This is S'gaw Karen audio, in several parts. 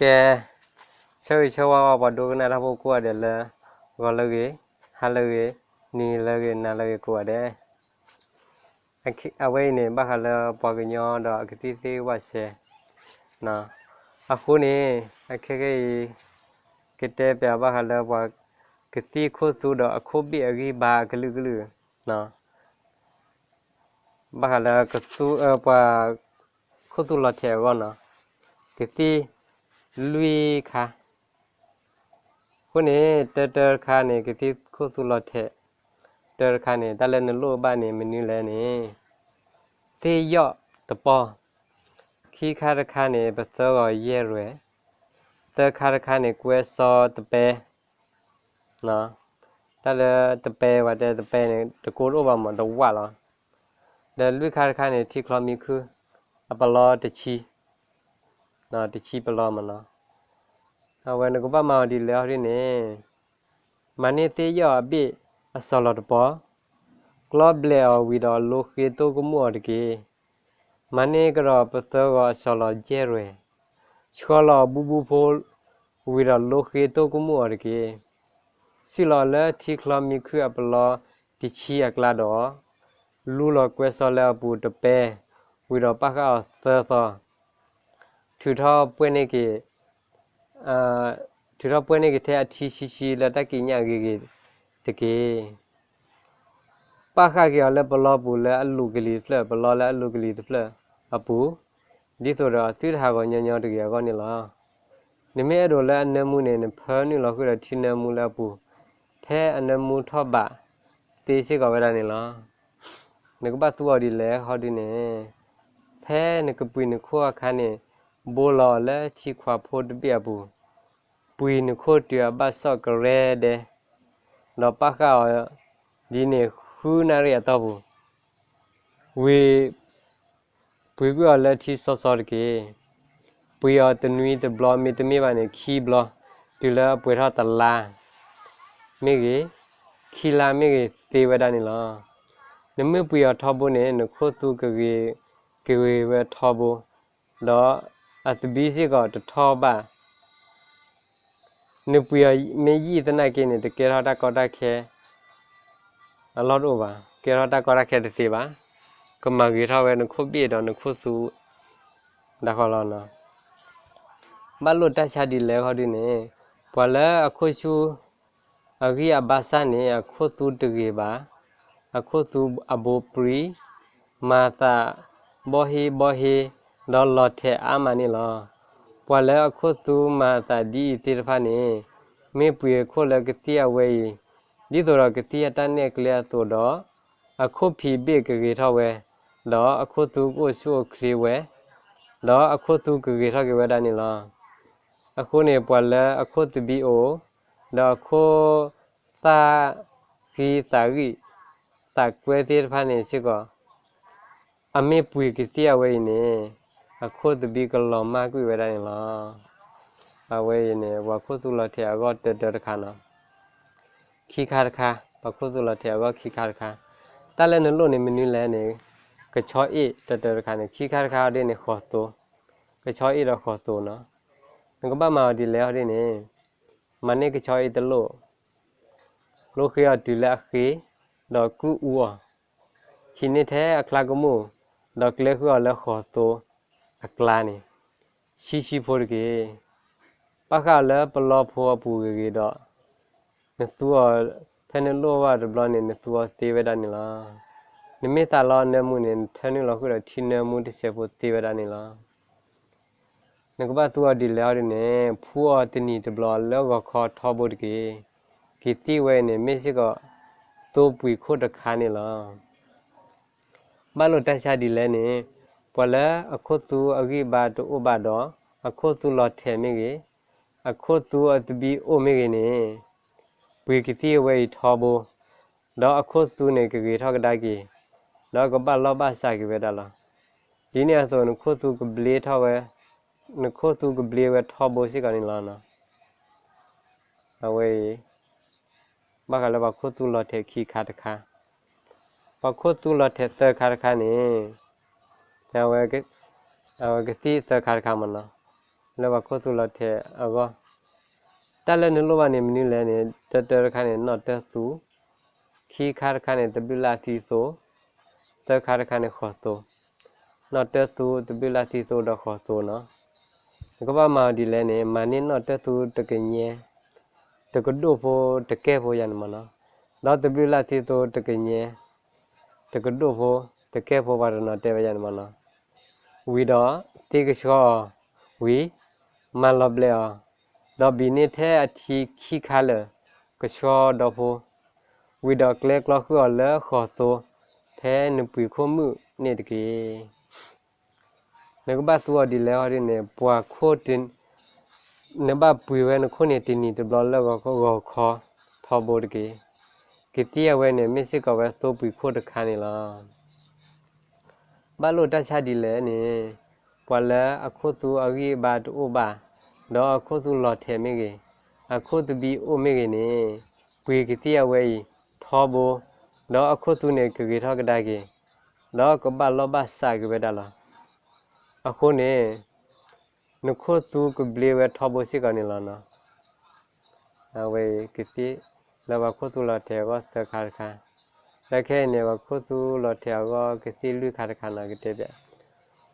ကဲ, ဆၢဂ့ၤဆၢဝါဘၣ်ပှၤဒိကနၣ်တၢ်ဖိကိးဂၤဒဲးလၢ ဂီၤလၢအဂ့ၤ, ဟါလၢအဂ့ၤ, နံၤလၢအဂ့ၤ, နၤလၢအဂ့ၤကိးဂၤဒဲး. အဝဲအံၤန့ၣ် ဘၣ်ဃးလၢပှၤကညီဒီးအကသံၣ်သ့ၣ်ဝဲစဲး, အဃိန့ၣ် အခဲခဲအံၤ ကတဲပၠးဘၣ်ဃးလၢပှၤ ကသံၣ်ခိၣ်သူဒီးအခိၣ်ဘ့ၣ်အဂံၢ်ဘါအကလုာ်ကလုာ်, ဘၣ်ဃးလၢ ပှၤ ခိၣ်သူလီၤထဲးအဂီၢ်န့ၣ်, ကသံၣ်လွံၢ်ခါ, အဃိန့ၣ် တၢတၢတခါန့ၣ် ကသံၣ်ခိၣ်သူလီၤထဲး, တၢတခါန့ၣ် တၢ်လၢနလိၣ်ဘၣ်န့ၣ် မနုၤလဲၣ်န့ၣ်, သ့ၣ်ယီၣ်တပီၢ်, ခံခါတခါန့ၣ် ပသၢဂီၤယဲၢ်ရွဲၣ်, သၢခါတခါန့ၣ် ကွဲစီတပဲ တၢ်လၢတပဲဝဲတဲတပဲန့ၣ် တကိးတအိၣ်ဘၣ်မး တဝၣ်လီၤ. ဒီးလွံၢ်ခါတခါန့ၣ် ထံချီမံခုၣ် အပလီတဆံ, တဆံပလီမးနီၤ. အဝဲနကဘၣ်မၤအီၤဒ်လဲၣ်ဟီဒ်န့ၣ်, မၤန့ၢ်သ့ၣ်ယီၣ်အဘ့ၣ်အစီၤလီၤတပီၢ်, ကျီဘျဲးအီၤဝံၤဒီးလိဃ့တိၢ်ကမူၣ်အီၤတက့ၢ်. မၤန့ၢ်ကဒီးပသၢဂီၤအစီၤလီၤယဲၢ်ရွဲၣ်, ဆှီလီၤအီၤဘူဘူဖိ ဝံၤဒီးလိဃ့တိၢ်ကမူၣ်အီၤတက့ၢ်. စံၣ်လီၤအီၤလၢထံချီမံခုၣ်အပလီတဆံအကျါဒီး, လူလီၤကွဲစီလၢအပူၤတပဲ, ဝံၤဒီးပၣ်ဃာ်အီၤသၢသီ, ထုးထီၣ်ပှဲၢ်န့ၢ်က့ၤ ထုးထီၣ်ပှဲၢ်န့ၢ်က့ၤထဲအထံဆံဆံလၢတၢ်ကံးညာ်ဂ့ၤဂ့ၤတက့ၢ်. ပၣ်ဃာ်က့ၤအီၤလၢပလီပူၤလၢအလူၤကလံၤတဖျၢၣ်, ပလီလၢအလူၤကလံၤတဖျၢၣ်အပူၤ, ဒ်သိးဒီးအသုတဟးဂီၤညီညီတဂ့ၤအဂီၢ်န့ၣ်လီၤ. နမ့ၢ်အဲၣ်ဒိးလၢအနၢမူန့ၣ် နဖၢနုာ်လီၤဃုာ်ဒီးထံနၢမူလၢအပူၤ, ဖဲအနၢမူထီၣ်ဘးသ့စ့ၢ်ကီးဝဲဒၣ်န့ၣ်လီၤ. နကဘၣ်သူအီၤဒ်လဲၣ်ဟီဒ်န့ၣ်, ဖဲနကပှ့ၤနခိၣ်အခါန့ၣ်, ဘိလီၤအီၤလၢထံခွးဖိတဘ့ၣ်အပူၤ, ပှ့ၤနခိၣ်တုၤအဘၣ်စီၣ်ကရဲဒဲ, ဒီးပၣ်ဃာ်အီၤဒ်န့ၣ်ဃုနၣ်ရံၣ်အတီၢ်ပူၤ, ဝံၤ ပှ့ၤကွံာ်အီၤလၢထံစီစီတက့ၢ်. ပှ့ၤအီၤတနွံတဘျီ မ့တမ့ၢ်ဘၣ်န့ၣ် ခံဘျီ, တုၤလၢအပှဲၤထီၣ်တလါမ့ၢ်ဂ့ၤ, ခံလါမ့ၢ်ဂ့ၤ သ့ဝဲဒၣ်န့ၣ်လီၤ. နမ့ၢ်ပှ့ၤအီၤထီဘိန့ၣ် နခိၣ်သူကဂ့ၤ, ကဂ့ၤဝဲထီဘိ, ဒီးအသဘံၣ်စ့ၢ်ကီးတထီၣ်ဘၣ် နပှ့ၤအီၤမ့ၢ်ယံာ်သနာ်က့န့ၣ် တကဲထီၣ်တၢ်ကီတၢ်ခဲအလီၢ်တအိၣ်ဘၣ်, ကဲထီၣ်တၢ်ကီတၢ်ခဲတသ့ဘၣ်, ကမၤဂ့ၤထီၣ်ဝဲနခိၣ်ဘ့ၣ်ဒီးနခိၣ်သူဒၣ်ဃီလီၤ. ဘၣ်လိာ်တၢ်ဆါဒ်လဲၣ်ဃီဒ်န့ၣ်, ပှၤလၢအခိၣ်ဆူအဂံၢ်အဘါစၢ်န့ၣ် အခိၣ်သူတဂ့ၤဘၣ်, အခိၣ်သူအဘိပြံ, မၤသးဘီဟ့ဘီဟ့, ဒီးလီၤထဲးအါမးန့ၣ်လီၤ. ပှၤလၢအခိၣ်သူမၤအသးဒ်အံၤသ့ၣ်တဖၣ်န့ၣ်, မ့ၢ်ပှ့ၤအခိၣ်လၢကသံၣ်အဝဲအံၤ, ဒ်သိးဒီးကသံၣ်အတၢ်နဲၣ်ကျဲအသိးဒီး, အခိၣ်ဖံးဘ့ၣ်ကဂ့ၤထီၣ်ဝဲ, ဒီးအခိၣ်သူကအိၣ်ဆူၣ်အိၣ်ချ့ဝဲ, ဒီးအခိၣ်သူကဂ့ၤထီၣ်က့ၤဝဲဒၣ်န့ၣ်လီၤ. အဃိန့ၣ် ပှၤလၢအခိၣ်သဘံၣ်အိၣ်, ဒီးအခိၣ်သၣ်ဃံသးဂံၢ်သးကွဲသ့ၣ်တဖၣ်န့ၣ်စ့ၢ်ကီး, အမ့ၢ်ပှ့ၤကသံၣ်အဝဲအံၤန့ၣ်, အခိၣ်သဘံၣ်ကလီၤမၢ်ကွံာ်ဝဲဒၣ်န့ၣ်လီၤ. အဝဲအံၤန့ၣ် ပှၤခိၣ်သူလီၤထဲးအဂီၢ်တၢတၢတခါနီၤ. ခံခါတခါ, ပှၤခိၣ်သူလီၤထဲးအဂီၢ်ခံခါတခါ, တၢ်လၢနလိၣ်န့ၣ်မနုၤလဲၣ်န့ၣ်, ကဆီအ့ၣ်တၢတၢတခါန့ၣ်, ခံခါတခါအီၤဒ်န့ၣ် ဃီၤသိ, ကဆီအ့ၣ်ဒီးဃီၤသိနီၤ. နကဘၣ်မၤအီၤဒ်လဲၣ်အီၤဒ်န့ၣ်, မၤန့ၢ်ကဆီအ့ၣ်တလိၣ်, လိဃ့အီၤတုၤလၢအဃ့, ဒီးကုၢ်အူအီၤ, ဟံးန့ၢ်ထဲအကျါကမူၣ်, ဒီးကျဲဃုာ်အီၤလၢဃီၤသိအကျါန့ၣ်, ဆံဆံဖိတက့ၢ်. ပၣ်ဃာ်အီၤလၢပလီဖိအပူၤဂ့ၤဂ့ၤဒီး, နသူအီၤ, ဖဲနလိၣ်ဘၣ်တဘျီန့ၣ် နသူအီၤသ့ဝဲဒၣ်န့ၣ်လီၤ. နမ့ၢ်သးလီအနၢမူန့ၣ် နထၢနုာ်လီၤဃုာ်ဒီးထံနၢမူတစဲးဖိသ့ဝဲဒၣ်န့ၣ်လီၤ. နကဘၣ်သူအီၤဒ်လဲၣ်အီၤဒ်န့ၣ်, ဖှူအီၤတနံၤတဘျီလၢဂီၤခီထီဘိတက့ၢ်. ကသံၣ်ဝဲအံၤန့ၣ် မ့ၢ်စ့ၢ်ကီးသိပှ့ၤခိၣ်တခါန့ၣ်လီၤ. ဘၣ်လိာ်တၢ်ဆါဒ်လဲၣ်န့ၣ်, ပှၤလၢအခိၣ်သူအဂံၢ်ဘါတအိၣ်ဘၣ်ဒီး, အခိၣ်သူလီၤထဲးမ့ၢ်ဂ့ၤ, အခိၣ်သူအသဘံၣ်အိၣ်မ့ၢ်ဂ့ၤန့ၣ်, ပှ့ၤကသံၣ်အဝဲအံၤထီဘိ, ဒီးအခိၣ်သူန့ၣ်ကဂ့ၤထီၣ်ကဒါက့ၤ, ဒီးကဘၣ်လီၢ်ဘၣ်စးက့ၤဝဲဒၣ်လီၤ. ဒ်န့ၣ်အသိး နခိၣ်သူကဘျ့ထီၣ်ဝဲ, နခိၣ်သူကဘျ့ဝဲထီဘိစ့ၢ်ကီးန့ၣ်လီၤ. အဝဲအံၤ ဘၣ်ဃးလၢပှၤခိၣ်သူလီၤထဲးခံခါတခါ, ပှၤခိၣ်သူလီၤထဲးသၢခါတခါန့ၣ်, အဝဲကသံၣ်သၢခါတခါမ့ၢ်နီၤ. လၢပှၤခိၣ်သူလီၤထဲးအဂီၢ်, တၢ်လၢနလိၣ်ဘၣ်န့ၣ်မနုၤလဲၣ်န့ၣ် တၢတၢတခါန့ၣ် နီၣ်တၢသူ, ခံခါတခါန့ၣ် သဘျုးလၢ်သံသိ, သၢခါတခါန့ၣ် ဃီၤသိ, နီၣ်တၢသူ သဘျုးလၢ်သံသိဒီးဃီၤသိနီၤ. နကဘၣ်မၤအီၤဒ်လဲၣ်န့ၣ် မၤန့ၢ်နီၣ်တၢသူတကညဲ တကဒိၣ်ဖိ တကဲၢ်ဖိယၤန့ၣ်မနီၤ, ဒီးသဘျုးလၢ်သံသိတကညဲ တကဒိၣ်ဖိ တကဲၢ်ဖိ ပှၤတနီၤတဲဝဲယၤန့ၣ်မနီၤ. ဝံၤဒီး သ့ကဆှီအီၤဝံၤ မၤလီၤဘျဲးအီၤ, ဒီးဘံးန့ၢ်ထဲအထံခံခါလၢာ် ကဆှီဒီဖိ, ဝံၤဒီးကျဲကျီဃုာ်အီၤလၢဃီၤသိ ဖဲနပှ့ၤခိၣ်မုၣ်န့ၣ်တက့ၢ်. နကဘၣ်သူအီၤဒ်လဲၣ်ဟီဒ်န့ၣ် ပှၤခိၣ် နဘၣ်ပှ့ၤဝဲနခိၣ်န့ၣ်တနံၤတဘျီလၢဂီၤခီထီဘိတက့ၢ်. ကသံၣ်အဝဲန့ၣ် မ့ၢ်စ့ၢ်ကီးဝဲသိပှ့ၤခိၣ်တခါန့ၣ်လီၤ. ဘၣ်လိာ်တၢ်ဆါဒ်လဲၣ်န့ၣ် ပှၤလၢအခိၣ်သူအဂံၢ်အဘါတအိၣ်ဘၣ်, ဒီးအခိၣ်သူလီၤထဲးမ့ၢ်ဂ့ၤ, အခိၣ်သဘံၣ်အိၣ်မ့ၢ်ဂ့ၤန့ၣ် ပှ့ၤကသံၣ်အဝဲအံၤထီဘိ, ဒီးအခိၣ်သူန့ၣ်ကဂ့ၤထီၣ်ကဒါက့ၤ, ဒီးကဘၣ်လီၢ်ဘၣ်စးက့ၤဝဲဒၣ်လီၤ. အဃိန့ၣ် နခိၣ်သူကဘျ့ဝဲထီဘိစ့ၢ်ကီးန့ၣ်လီၤနီၤ. အဝဲကသံၣ်လၢပှၤခိၣ်သူလီၤထဲးအဂီၢ်သၢခါတခါ, ဒီးခဲအံၤန့ၣ် ပှၤခိၣ်သူလီၤထဲးအဂီၢ်ကသံၣ်လွံၢ်ခါတခါနီၤ ကတဲဘၣ်.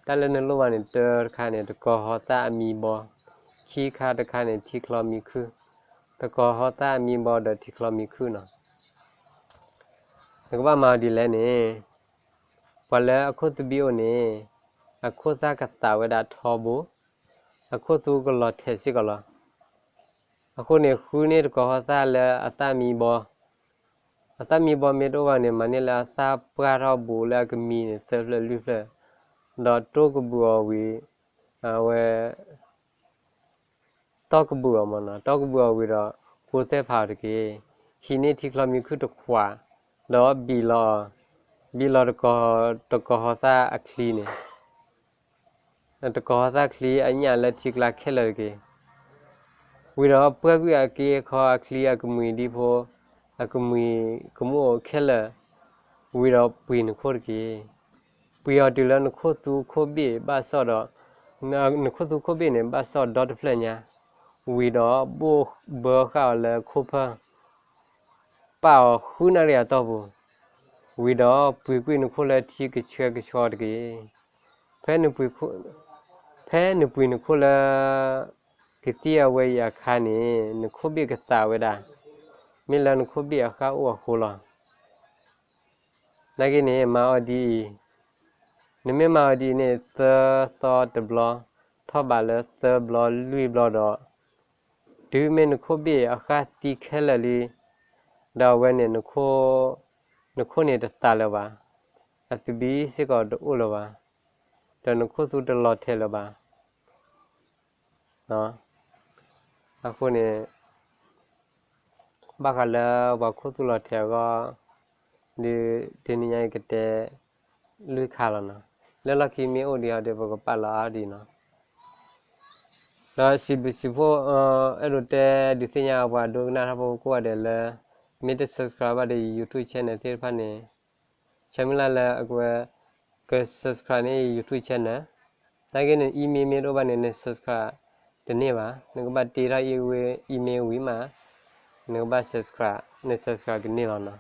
တၢ်လၢနလိၣ်ဘၣ်န့ၣ် တၢတခါန့ၣ် တကီၤဟီသၣ်အမံဘီ, ခံခါတခါန့ၣ် ထံချီမံခုၣ်, တကီၤဟီသၣ်အမံဘီဒီးထံချီမံခုၣ်နီၤ. နကဘၣ်မၤအီၤဒ်လဲၣ်န့ၣ် ပှၤလၢအခိၣ်သဘံၣ်အိၣ်န့ၣ် အခိၣ်သၣ်ကသးဝဲဒၣ်ထီဘိ, အခိၣ်သူကလီၤထဲးစ့ၢ်ကီးလီၤ. အဃိန့ၣ် ဃုန့ၢ်တကီၤဟီသၣ်လၢအသၣ်မံဘီ, အသၣ်မံဘီမ့ၢ်တအိၣ်ဘၣ်န့ၣ် မၤန့ၢ်လၢအသၣ်ပှၢ်ထီၣ်ဘူးလၢအကမံၤန့ၣ် သၢဖျၢၣ်လွံၢ်ဖျၢၣ်, ဒီးတိၢ်ကဘူးအီၤဝံၤ အဝဲ တီၢ်ကဘူးအီၤမနီၤ, တီၢ်ကဘူးအီၤဝံၤဒီး ဃိသဲၣ်ဖးအီၤတက့ၢ်. ဟံးန့ၢ်ထံချီမံခုၣ်တခွး, ဒီးဘံးလီၤအီၤ, ဘံးလီၤတကီၤဟီသၣ်အချံန့ၣ်, တကီၤဟီသၣ်ချံအညၣ်လၢထံကျါခဲလၢာ်တက့ၢ်. ဝံၤဒီးပှၢ်ကွံာ်အက့အခီအချံအကမှံၤဒ်ဖိ, အကမှံၤကမူၣ်အိၣ်ခဲလၢာ်, ဝံၤဒီးပှ့ၤနခိၣ်တက့ၢ်. ပှ့ၤအီၤတုၤလၢနခိၣ်သူခိၣ်ဘ့ၣ်ဘၣ်စီၣ်ဒီး, နခိၣ်သူခိၣ်ဘ့ၣ်န့ၣ် ဘၣ်စီၣ်ဒီတဖျၢၣ်ညါ, ဝံၤဒီးဘိၣ်ဘၢဃာ်အီၤလၢခိၣ်ဖၢၣ် ပာ်အီၤဃုနၣ်ရံၣ်အတီၢ်ပူၤ, ဝံၤဒီးပှ့ၤကွံာ်နခိၣ်လၢထံကဆှဲကဆှီတက့ၢ်. ဖဲနပှ့ၤနခိၣ်လၢ ကသံၣ်အဝဲအံၤအခါန့ၣ် နခိၣ်ဘ့ၣ်ကသးဝဲဒၣ်, မ့ၢ်လၢနခိၣ်ဘ့ၣ်အဃၢ်အိၣ်အဃိလီၤ. နာ်က့န့ၣ် မၤအီၤဒ်အံၤ, နမ့ၢ်မၤအီၤဒ်အံၤန့ၣ် သၢသီတဘျီ, ထီၣ်ဘးလၢသၢဘျီလွံၢ်ဘျီဒီး, တုၤမ့ၢ်နခိၣ်ဘ့ၣ်အဃၢ်သံခဲလၢာ်လံ, ဒီးအဝဲန့ၣ် နခိၣ်န့ၣ်တသးလၢၤဘၣ်, အသဘံၣ်စ့ၢ်ကီးတအိၣ်လၢၤဘၣ်, ဒီးနခိၣ်သူတလီၤထဲးလၢၤဘၣ်. အဃိန့ၣ် ဘၣ်ဃးလၢပှၤခိၣ်သူလီၤထဲးအဂီၢ်, ဒုးတနံၤညါအံၤကတဲလွံၢ်ခါလီၤနီၤ. လၢလီၢ်ခံမ့ၢ်အိၣ်ဒံးဟီဒီး ပကပာ်လီၤအါဒံးနီၤ. ဒီးစံးဘျုးစံးဖှိၣ်, အဲၣ်ဒိးတဲဒုးသ့ၣ်ညါပှၤဒိကနၣ်တၢ်ဖိကိးဂၤဒဲးလၢ မ့ၢ်တ subscribe ဘၣ်ဒီး YouTube channel သ့ၣ်တဖၣ်န့ၣ် ဆၢမုၢ်လၢ်လၢအကဝဲ က subscribe န့ၢ် YouTube channel, နာ်က့န့ၣ် email မ့ၢ်တအိၣ်ဘၣ်န့ၣ် န subscribe တန့ၢ်ဘၣ်, နကဘၣ်တ့ထီၣ် email ဝံၤမး, နကဘၣ် subscribe, န subscribe ကန့ၢ်လီၤနီၤ.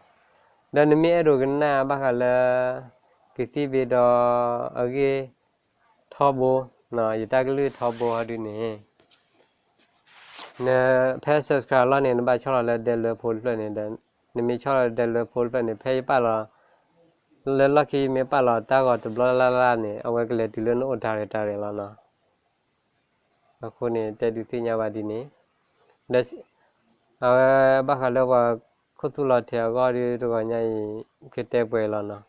ဒီးနမ့ၢ်အဲၣ်ဒိးကနၣ်ဘၣ်ဃးလၢ ကသံၣ်ဘ့ဒီအဂ့ၢ်ထီဘိ, ယတၢ်ကလုၢ်ထီဘိဟီဒုန့ၣ် နဖဲ subscribe လီၤန့ၣ် နဘၣ်ဆီၣ်လီၤလၢဒဲလၢဖိတဖျၢၣ်န့ၣ်ဒီး, နမ့ၢ်ဆီၣ်လီၤလၢဒဲလၢဖိတဖျၢၣ်န့ၣ် ဖဲယပာ်လီၤ, လၢလီၢ်ခံမ့ၢ်ပာ်လီၤတၢ်ဂီၤတဘျီလၢ်လၢ်န့ၣ် အဝဲကလဲၤတုၤလၢနအိၣ်တၢ်ရဲၣ်တၢ်ရဲၣ်လီၤနီၤ. အဃိန့ၣ် တဲဒုးသ့ၣ်ညါဘၣ်ဒ်န့ၣ်, ဒီးအဝဲဘၣ်ဃးလၢပှၤခိၣ်သူလီၤထဲးအဂီၢ်ဒီးတဂီၤညါအံၤ ကတဲပှဲၤလီၤနီၤ.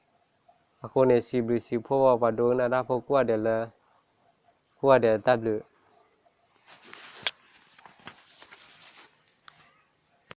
အဃိန့ၣ် စံးဘျုးစံးဖှိၣ်ပှၤဒိကနၣ်တၢ်ဖိကိးဂၤဒဲးလၢ ကိးဂၤဒဲးအတၢ်ဘျုး